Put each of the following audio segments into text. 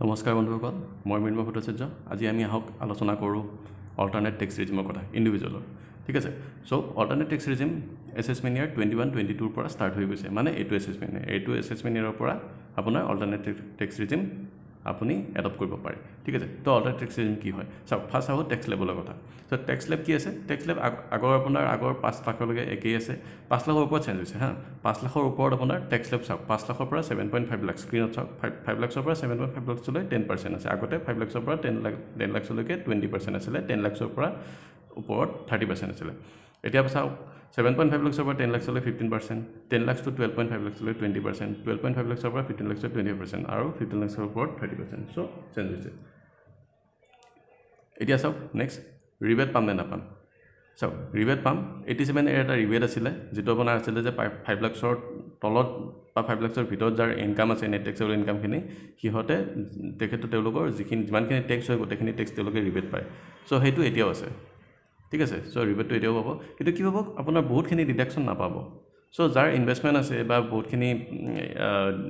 নমস্কাৰ বন্ধুসকল, মই মৃন্ময় ভট্টাচাৰ্য। আজি আমি আহক আলোচনা কৰোঁ অল্টাৰনেট টেক্স ৰিজিমৰ কথা ইণ্ডিভিজুৱেলৰ। ঠিক আছে। চ' alternate tax regime assessment year 21-22ৰ পৰা ষ্টাৰ্ট হৈ গৈছে, মানে এইটো এছেছমেণ্ট ইয়েৰৰ পৰা আপোনাৰ অল্টাৰনেট টেক্স ৰিজিম আপুনি এডপ্ট কৰিব পাৰে। ঠিক আছে। তো অল্টাৰনেট টেক্স ৰিজিম কি হয় চাওক। ফাৰ্ষ্ট আহোঁ টেক্স স্লেবৰ কথা। চ' টেক্স স্লেব কি আছে? টেক্স স্লেব আগৰ আপোনাৰ আগৰ 5 লাখলৈকে একেই আছে। 5 লাখৰ ওপৰত চেঞ্জ হৈছে। হা, 5 লাখৰ ওপৰত আপোনাৰ টেক্স স্লেব চাওক, 5 লাখৰ পৰা 7.5 লাখ। স্ক্ৰীণত চাওক, ফাইভ লাখছৰ পৰা 7.5 লাখছলৈ 10% আছে। আগতে 5 লাখছৰ পৰা 10 লাখ, 10 লাখছলৈকে 20% আছিলে, 10 লাখছৰ পৰা ওপৰত 30% আছিলে। এতিয়া চাওক, 7.5 লাখছৰ পৰা 10 লাখছলৈ 15%, 10 lakhs to 12.5 লাখছলৈ 20%, 12.5 লাখছৰ পৰা 15 লাখছলৈ 25% আৰু 15 লাখছৰ ওপৰত 30%। চ' চেঞ্জ হৈছে। এতিয়া চাওক, নেক্সট ৰিবেট পাম নে নাপাম? চাওক, ৰিবেট পাম। 87 এৰ এটা ৰিবেট আছিলে, যিটো আপোনাৰ আছিলে যে 5 লাখছৰ তলত বা 5 লাখছৰ ভিতৰত যাৰ ইনকাম আছে, নেট টেক্সেবল ইনকামখিনি, সিহঁতে তেখেতৰ তেওঁলোকৰ যিখিনি যিমানখিনি টেক্স হয়, গোটেইখিনি টেক্স তেওঁলোকে ৰিবেট পায়। চ' সেইটো এতিয়াও আছে। ঠিক আছে। চ' ৰিবেটটো এতিয়াও পাব, কিন্তু কি পাব? আপোনাৰ বহুতখিনি ডিডাকশ্যন নাপাব। চ' যাৰ ইনভেষ্টমেণ্ট আছে বা বহুতখিনি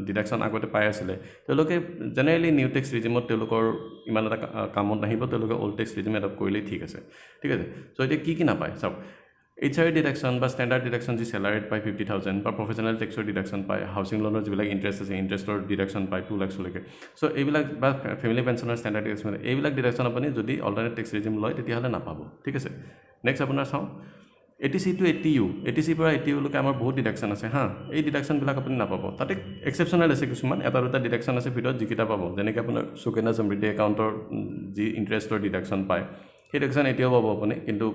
ডিডাকশ্যন আগতে পাই আছিলে, তেওঁলোকে জেনেৰেলি নিউ টেক্স ৰিজিমত তেওঁলোকৰ ইমান এটা কামত নাহিব। তেওঁলোকে অল্ড টেক্স ৰিজিম এডপ্ট কৰিলেই ঠিক আছে। ঠিক আছে। চ' এতিয়া কি কি নাপায় চাওক। এইচআৰএ ডিডাকশ্যন বা ষ্টেণ্ডাৰ্ড ডিডাকশ্যন, যি চেলাৰীত পায় 50,000, বা প্ৰফেচনেল টেক্সৰ ডিডাকশ্যন পায়, হাউচিং লোনৰ যিবিলাক ইণ্টাৰেষ্ট আছে, ইণ্টাৰেষ্টৰ ডিডাকশ্যন পায় 2 লাখছলৈকে, চ' এইবিলাক বা ফেমিলি পেঞ্চনৰ ষ্টেণ্ডাৰ্ড ডিডাকশ্যন, এইবিলাক ডিডাকশ্যন আপুনি যদি অল্টাৰনেট টেক্স ৰিজিম লয়, তেতিয়াহ'লে নাপাব। ঠিক আছে। নেক্সট আপোনাৰ চাওঁ 80C to 80U। 80চিৰ পৰা 80ইউলৈকে আমাৰ বহুত ডিডাকশ্যন আছে। হা, এই ডিডাকশ্যনবিলাক আপুনি নাপাব। তাতে এক্সেপশ্যনেল আছে কিছুমান, এটা দুটা ডিডাকশ্যন আছে ভিতৰত, যিকেইটা পাব। যেনেকৈ আপোনাৰ সুকন্যা সমৃদ্ধি একাউণ্টৰ যি ইণ্টাৰেষ্টৰ ডিডাকশ্যন পায়, সেই ডিডাকশ্যন এতিয়াও পাব আপুনি, কিন্তু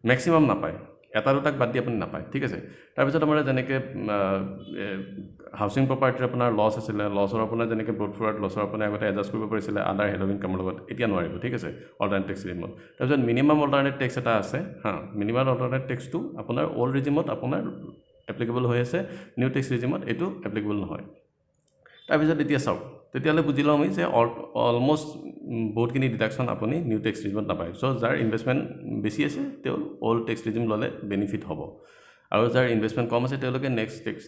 মেক্সিমাম নাপায়। এটা দুটাক বাদ দি আপুনি নাপায়। ঠিক আছে। তাৰপিছত আমাৰ যেনেকৈ হাউচিং প্ৰপাৰ্টিৰ আপোনাৰ লছ আছিলে, লছৰ আপোনাৰ যেনেকৈ ব্ৰট ফৰৱাৰ্ড লছৰ আপুনি আগতে এডজাষ্ট কৰিব পাৰিছিলে আদাৰ হেড অফ ইনকামৰ লগত, এতিয়া নোৱাৰিব। ঠিক আছে, অল্টাৰনেট টেক্স ৰিজিমত। তাৰপিছত মিনিমাম অল্টাৰনেট টেক্স এটা আছে। হা, মিনিমাম অল্টাৰনেট টেক্সটো আপোনাৰ অল্ড ৰিজিমত আপোনাৰ এপ্লিকেবল হৈ আছে, নিউ টেক্স ৰিজিমত এইটো এপ্লিকেবল নহয়। তাৰপিছত এতিয়া চাওক, তেতিয়াহ'লে বুজি লওঁ আমি যে অলমষ্ট বহুতখিনি ডিডাকশ্যন আপুনি নিউ টেক্স ৰিজিমত নাপায়। চ' যাৰ ইনভেষ্টমেণ্ট বেছি আছে, তেওঁ অল্ড টেক্স ৰিজিম ল'লে বেনিফিট হ'ব আৰু যাৰ ইনভেষ্টমেণ্ট কম আছে, তেওঁলোকে নেক্সট টেক্স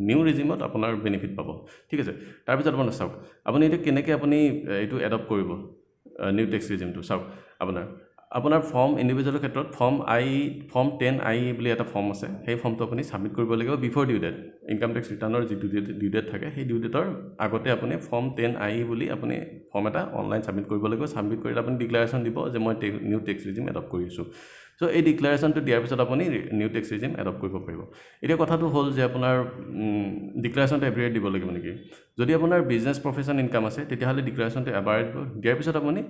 নিউ ৰিজিমত আপোনাৰ বেনিফিট পাব। ঠিক আছে। তাৰপিছত আপোনাৰ চাওক, আপুনি এতিয়া কেনেকৈ আপুনি এইটো এডপ্ট কৰিব নিউ টেক্স ৰিজিমটো? চাওক, আপোনাৰ আপোনাৰ ফৰ্ম, ইণ্ডিভিজুৱেলৰ ক্ষেত্ৰত ফৰ্ম 10 I বুলি এটা ফৰ্ম আছে। সেই ফৰ্মটো আপুনি ছাবমিট কৰিব লাগিব before due date. Income tax ৰিটাৰ্ণৰ যিটো ডিউ ডেট থাকে, সেই ডিউ ডেটৰ আগতে আপুনি ফৰ্ম 10 I বুলি আপুনি ফৰ্ম এটা অনলাইন ছাবমিট কৰিব লাগিব। ছাবমিট কৰিলে আপুনি ডিক্লাৰেশ্যন দিব যে মই নিউ টেক্স ৰিজিম এডপ্ট কৰি আছোঁ। চ' এই ডিক্লাৰেশ্যনটো দিয়াৰ পিছত আপুনি নিউ টেক্স ৰিজিম এডপ্ট কৰিব পাৰিব। এতিয়া কথাটো হ'ল যে আপোনাৰ ডিক্লাৰেশ্যনটো এভৰি ইয়েৰ দিব লাগিব নেকি? যদি আপোনাৰ বিজনেছ প্ৰফেশ্যন ইনকাম আছে, তেতিয়াহ'লে ডিক্লাৰেশ্যনটো এবাৰ দিব। দিয়াৰ পিছত আপুনি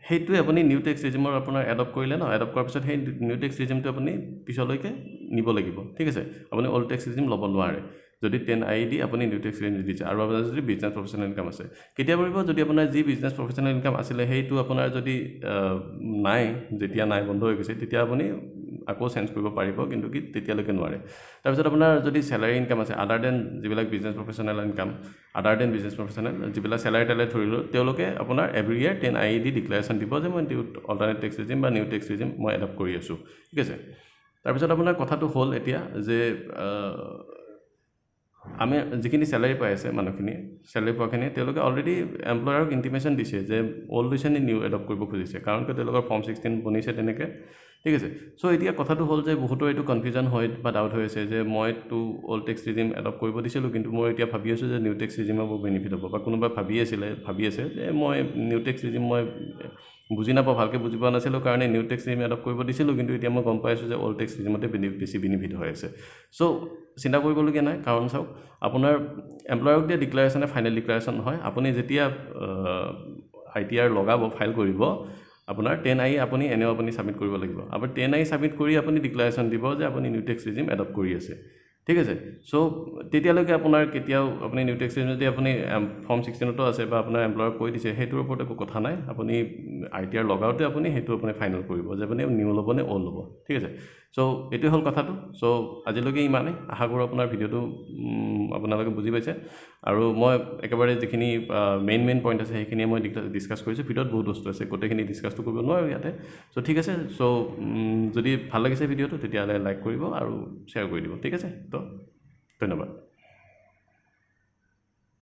সেইটোৱে আপুনি নিউ টেক্স ৰিজিমৰ আপোনাৰ এডপ্ট কৰিলে ন, এডপ্ট কৰাৰ পিছত সেই নিউ টেক্স ৰিজিমটো আপুনি পিছলৈকে নিব লাগিব। ঠিক আছে। আপুনি অল্ড টেক্স ৰিজিম ল'ব নোৱাৰে, যদি 10 I দি আপুনি নিউ টেক্স ৰিজিম দিছে আৰু আপোনাৰ যদি বিজনেছ প্ৰফেচনেল ইনকাম আছে। কেতিয়া পাৰিব? যদি আপোনাৰ যি বিজনেছ প্ৰফেচনেল ইনকাম আছিলে, সেইটো আপোনাৰ যদি নাই, যেতিয়া নাই, বন্ধ হৈ গৈছে, তেতিয়া আপুনি আকৌ চেঞ্জ কৰিব পাৰিব, কিন্তু কি তেতিয়ালৈকে নোৱাৰে। তাৰপিছত আপোনাৰ যদি চেলাৰী ইনকাম আছে, আদাৰ then যিবিলাক business professional income, other than business professional যিবিলাক চেলাৰী টেলাৰী ধৰিলোঁ, তেওঁলোকে আপোনাৰ every year 10 I the declaration দিব যে মই অল্টাৰনেট টেক্স ৰিজিম বা নিউ টেক্স ৰিজিম মই এডপ্ট কৰি আছোঁ। ঠিক আছে। তাৰপিছত আপোনাৰ কথাটো হ'ল এতিয়া যে আমি যিখিনি চেলাৰী পাই আছে মানুহখিনিয়ে, চেলাৰী পোৱাখিনিয়ে, তেওঁলোকে অলৰেডি এমপ্লয়াৰক ইণ্টিমেশ্যন দিছে যে অল্ড লৈছে নে নিউ এডপ্ট কৰিব খুজিছে, কাৰণ কিয় তেওঁলোকৰ ফৰ্ম 16 বনিছে তেনেকৈ। ঠিক আছে। চ' এতিয়া কথাটো হ'ল যে বহুতৰ এইটো কনফিউজন হয় বা ডাউট হৈ আছে যে মইতো অল্ড টেক্স ৰিজিম এডপ্ট কৰিব দিছিলোঁ, কিন্তু মই এতিয়া ভাবি আছোঁ যে নিউ টেক্স ৰিজিমৰ মোৰ বেনিফিট হ'ব, বা কোনোবাই ভাবি আছিলে, ভাবি আছে যে মই নিউ টেক্স ৰিজিম মই বুজি নাপাওঁ, ভালকৈ বুজি পোৱা নাছিলোঁ কাৰণে নিউ টেক্স ৰিজিম এডপ্ট কৰিব দিছিলোঁ, কিন্তু এতিয়া মই গম পাইছোঁ যে অল্ড টেক্স ৰিজিমতে বেছি বেনিফিট হৈ আছে। চ' চিন্তা কৰিবলগীয়া নাই। কাৰণ চাওক, আপোনাৰ এমপ্লয়াৰক দিয়া ডিক্লাৰেশ্যনে ফাইনেল ডিক্লাৰেশ্যন নহয়। আপুনি যেতিয়া আইটিআৰ লগাব, ফাইল কৰিব, আপোনাৰ 10 I আপুনি এনেও আপুনি ছাবমিট কৰিব লাগিব। আপুনি 10 I submit কৰি আপুনি ডিক্লাৰেশ্যন দিব যে আপুনি নিউ টেক্স ৰিজিম এডপ্ট কৰি আছে। ঠিক আছে। চ' তেতিয়ালৈকে আপোনাৰ কেতিয়াও আপুনি নিউ টেক্স ৰিজিম যদি আপুনি ফৰ্ম 16তো আছে বা আপোনাৰ এমপ্লয়াৰক কৈ দিছে, সেইটোৰ ওপৰত একো কথা নাই। আপুনি আইটিআৰ লগাওঁতে আপুনি সেইটো আপুনি ফাইনেল কৰিব যে আপুনি নিউ ল'ব নে অল্ড ল'ব। ঠিক আছে। চ' এইটোৱে হ'ল কথাটো। চ' আজিলৈকে ইমানেই। আশা কৰোঁ আপোনাৰ ভিডিঅ'টো আপোনালোকে বুজি পাইছে আৰু মই একেবাৰে যিখিনি মেইন মেইন পইণ্ট আছে, সেইখিনিয়ে মই ডিছকাছ কৰিছোঁ। ভিডিঅ'ত বহুত বস্তু আছে, গোটেইখিনি ডিছকাছটো কৰিব নোৱাৰোঁ ইয়াতে। চ' ঠিক আছে। চ' যদি ভাল লাগিছে ভিডিঅ'টো, তেতিয়াহ'লে লাইক কৰিব আৰু শ্বেয়াৰ কৰি দিব। ঠিক আছে। তো ধন্যবাদ।